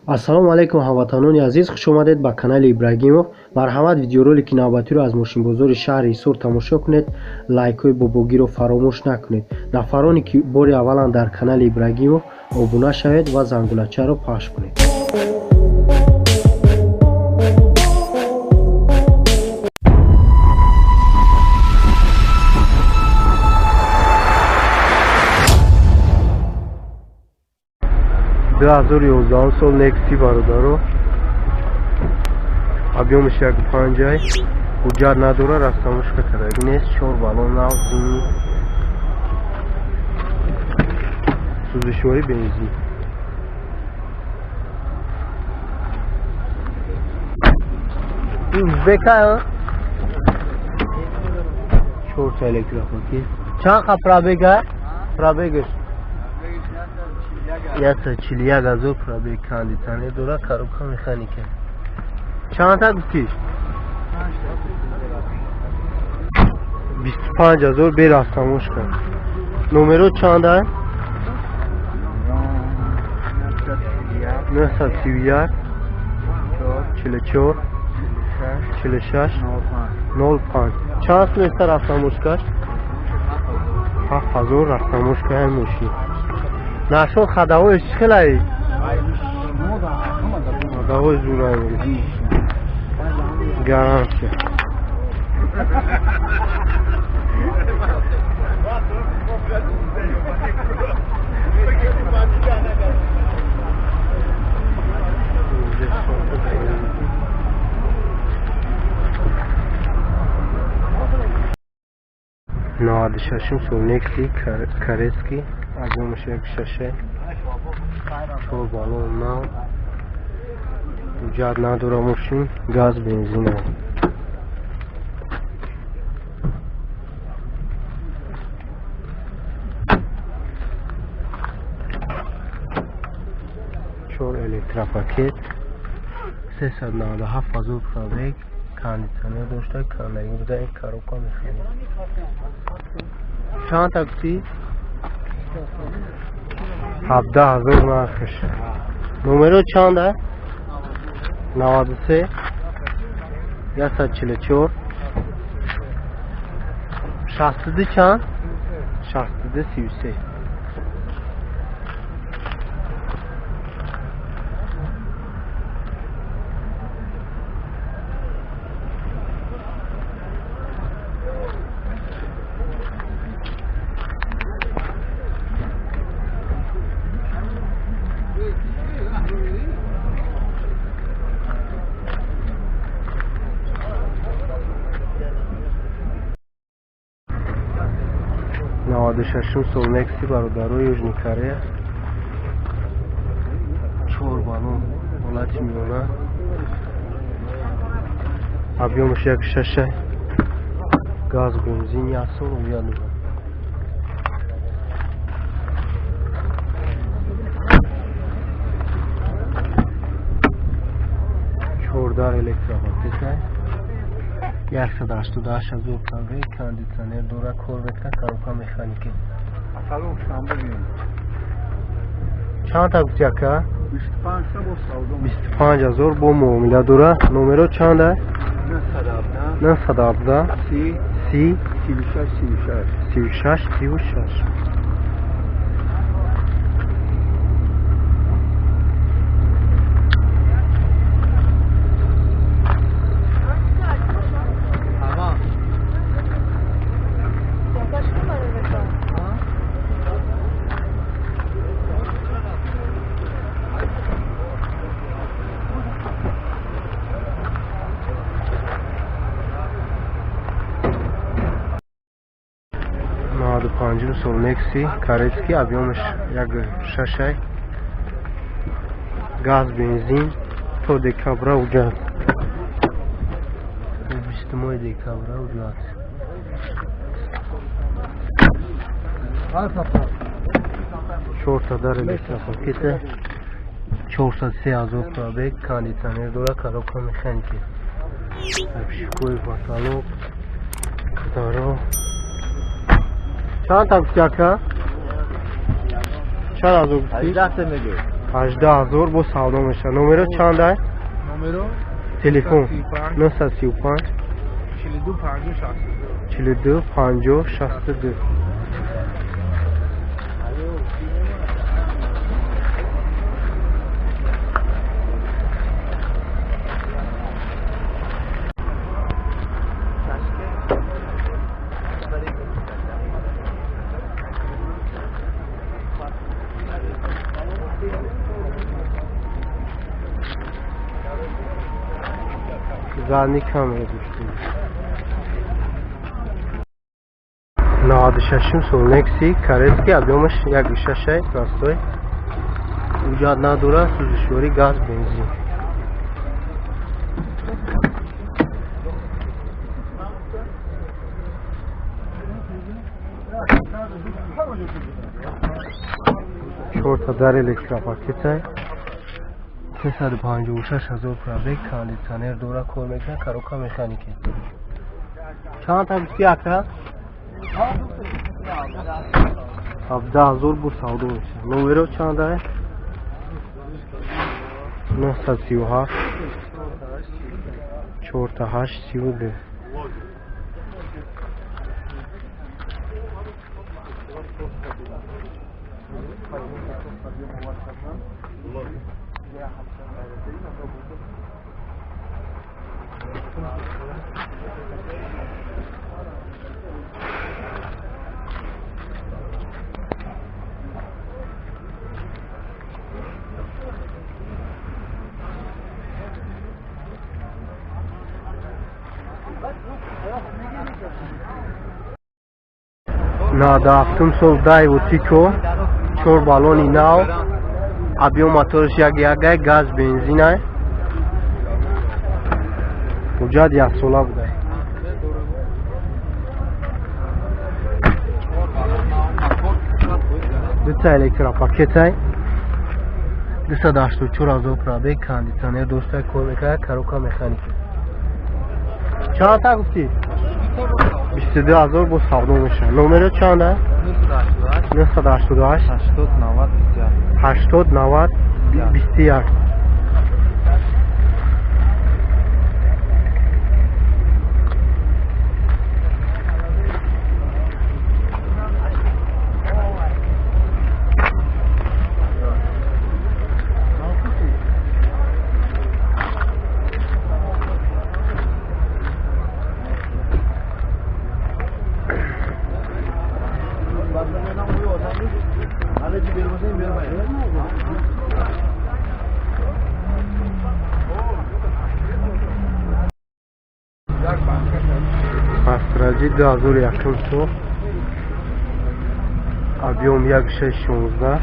Ассалому алайкум, ҳамватанони азиз, хуш омадед ба канали Ибрагимов. Марҳамат, видеоролики навбатиро аз мошинбозори шаҳри Ҳисор тамошо кунед. Лайкҳои бобогиро фаромӯш накунед. Нафароне ки бори аввалан дар канали Ибрагимов, обуна шавед ва зангулачаро пахш кунед. 2011 сол Некси, бародаро, объём иш 1,5, ҳуҷҷат надора, растамошка кардаги нест, чор баллон нав, зимний, сӯзишворӣ бензин. Узбека чорта электропакет. Чанд қа пробег а? Пробег аш 141 000 пробег, кондитсионер дора, коробка механика. Чанд та гуфтиш? 25 000 бе растамошка. Номеро чанда? 931 44 46 05. Чанд суместа растамошкаш? 7000 растамошкаи мошин. Нашон ходовой чӣ хелай? Ходовой зурай, гарантия. 96-ум сол Некси корейский, объём аш 1,6, чор баллон нав, ҳуҷҷат надора мошин, газ, бензин. Чор электропакет, 397 000 пробег, кондитсионер дошта, кандаги буда, коробка механика. Чанд та гуфтӣ? 17 000 нархш. Номеро чанда? 93 144 62. Чанд? 62 33. 96-ум сол Некси, бародарои, Южный Корея, чор баллон, ҳолати миёна, объём аш 1,6, газ, бензин, як сол ҳуҷҷат дорад. Чордар электропакета, 188 000 пробег, кондитсионер дора, кор мекунад, коробка механика. Чанд та гуфти, ака? 25 000 бо муомила дора. Номеро чанда? 917 30 36 36. 95-ум сол Некси корейский, объём аш 1,6, газ, бензин, то декабра ҳуҷҷат, 20-мои декабра ҳуҷҷат. Чорта дар электропакета, 403 000 пробег, кондитсионер дора, коробка механики, обшивкои потолок даро. Чанд та гуфти, ака? Чанд ҳазор гуфтӣ? 18 мегӯ. 18 000 бо савдо мешавад. Номеро чанд ай? Номеро телефон 935 42 50 62. 42 50 62. Задний камера доштем. 96 сол Нексия корейский, объём аш 1,6, простой. Ҳуҷҷат надорад, сӯзишворӣ газ, бензин. Чорта дар электропакетай. 356 000 пробег, кондитсионер дора, кор мекунад, коробка механика. Чанд та гуфти ака? 17 000 бо савдо мешавад. Номеро чанд ай? 937 48 32. 97 сол Дайву Тико, чор баллони нав, объём мотораш як ягай, газ, бензинай. Ҳуҷҷат яксола буда. Дута электропакетай. 284 000 пробег, кондитсионер дошта, кор мекунад, коробка механика. Чанд та гуфтӣ? 22 000 бо савдо мешавад. Номеро чанд а? 988 988 80 90 21. 80 90 21. Астра J 2001 сол, объём 1,616,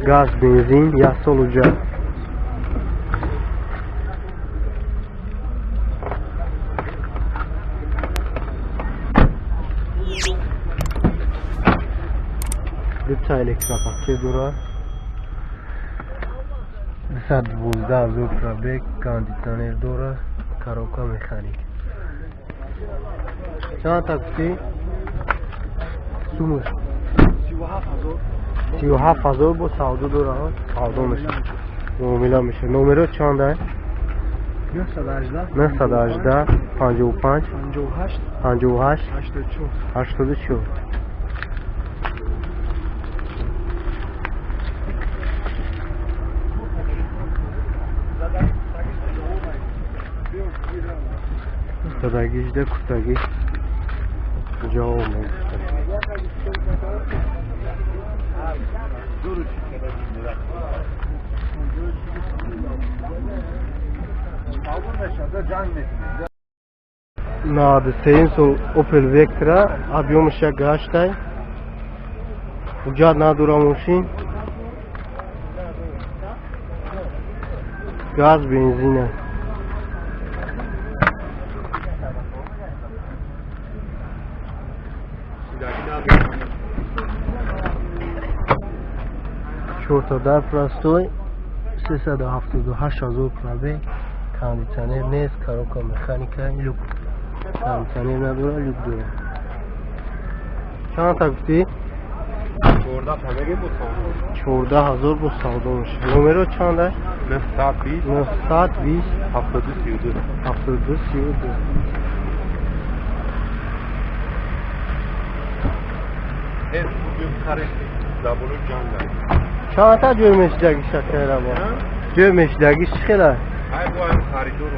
газ, бензин, як сол ҳуҷҷат. Дута электропакет дорад. 212 000 пробег, кондитсионер дорад, коробка механик. Чанд та гуфтӣ? Сумаш 37 000 бо савдо дорад, савдо мешавад. Муомила мешавад. Номеро чанд ай? 918 918 55 58 58 84. 84. Дадагижда куртагӣ ҷавоб мегуфта. 93 сол Opel Vectra, объём аш як гаштай. Ҳуҷҷат надора мошин. Газ, бензина. Чорта дар простой, 378 000 пробег, кондитсионер нест, коробка механика, люк. Кондитсионер надора, люк дора. Чанд та гуфтӣ? 14 тамеги бо савдо. 14 000 бо савдо мешавад. Номеро чанд аст? 920. 920. 72 32. 72 32. Ҳез бубин, харид забону ҷанг. Чандта ҷой мешидаги шакайраба? Ҷой мешидаги чӣ хела? Ай бо ам харидор.